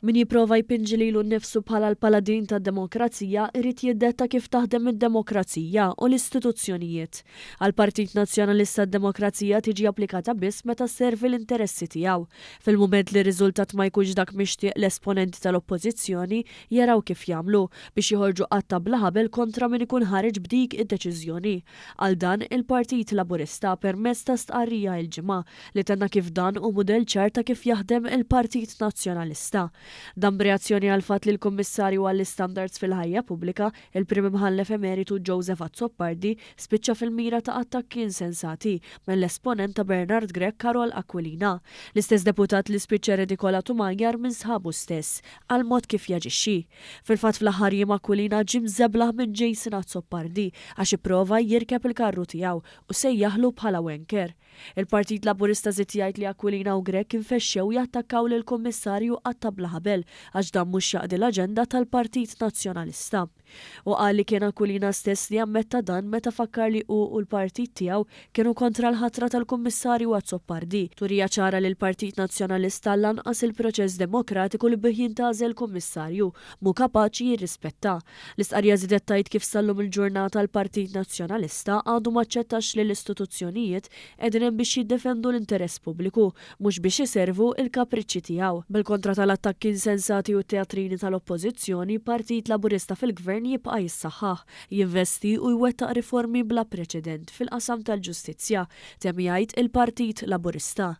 Min jipprova jpinġi lilu nnifsu bħala l-paladin tad-demokrazija irid jiddetta kif taħdem id-demokrazija u l-istituzzjonijiet. Għall-Partit Nazzjonalista d-demokrazija tiġi applikata biss meta sservi l-interessi tiegħu. Fil-mument li r-riżultat ma jkunx dak mixtieq l-esponenti tal-Oppożizzjoni jaraw kif jagħmlu biex joħorġu qatta' bla ħabel kontra min ikun ħareġ b'dik id-deċiżjoni. Qal dan il-Partit Laburista permezz ta' stqarrija il-Ġimgħa li tenna kif dan hu mudell ċar ta' kif jaħdem il-Partit Nazzjonalista. Dan b'reazzjoni għall-fatt li l-Kummissarju għall-Istandards fil-Ħajja Pubblika, il-Prim Imħallef Emeritu Joseph Azzopardi, spiċċa fil-mira ta' attakki insensati mill-esponent ta' Bernard Grech Karol Aquilina, l-istess deputat li spiċċa redikolat u mgħajjar minn sħabu stess għall-mod kif jaġixxi. Fil-fatt fl-aħħar jiem Aquilina ġie mżeblaħ minn Jason Azzopardi għax ipprova jirkeb il-karru tiegħu u sejjaħlu bħala wanker. Il-Partit Laburista żied jgħid li Aquilina u Grech infexxew jattakkaw lill-Kummissarju qatta' bla ħabel għax dan mhux jaqdi l-aġenda tal-Partit Nazzjonalista. Hu qal li kien Aquilina stess li ammetta dan meta fakkar li hu u l-partit tiegħu kienu kontra l-ħatra tal-Kummissarju Azzopardi, turija ċara li l-Partit Nazzjonalista lanqas il-proċess demokratiku li bih jintgħażel Kummissarju mhu kapaċi jirrispetta. L-istqarrija żiedet tgħid kif sal-lum il-ġurnata l-Partit Nazzjonalista għadu m'aċċettax li l-istituzzjonijiet qegħdin hemm biex jiddefendu l-interess pubbliku, mhux biex iservu l-kapriċċi tiegħu. Bil-kontra tal-attakki insensati u t-teatrini tal-Oppożizzjoni, Partit Laburista fil-Gvern jibqa' jissaħħaħ, jinvesti u jwettaq riformi bla preċedent fil-qasam tal-ġustizzja, temm jgħid il-Partit Laburista.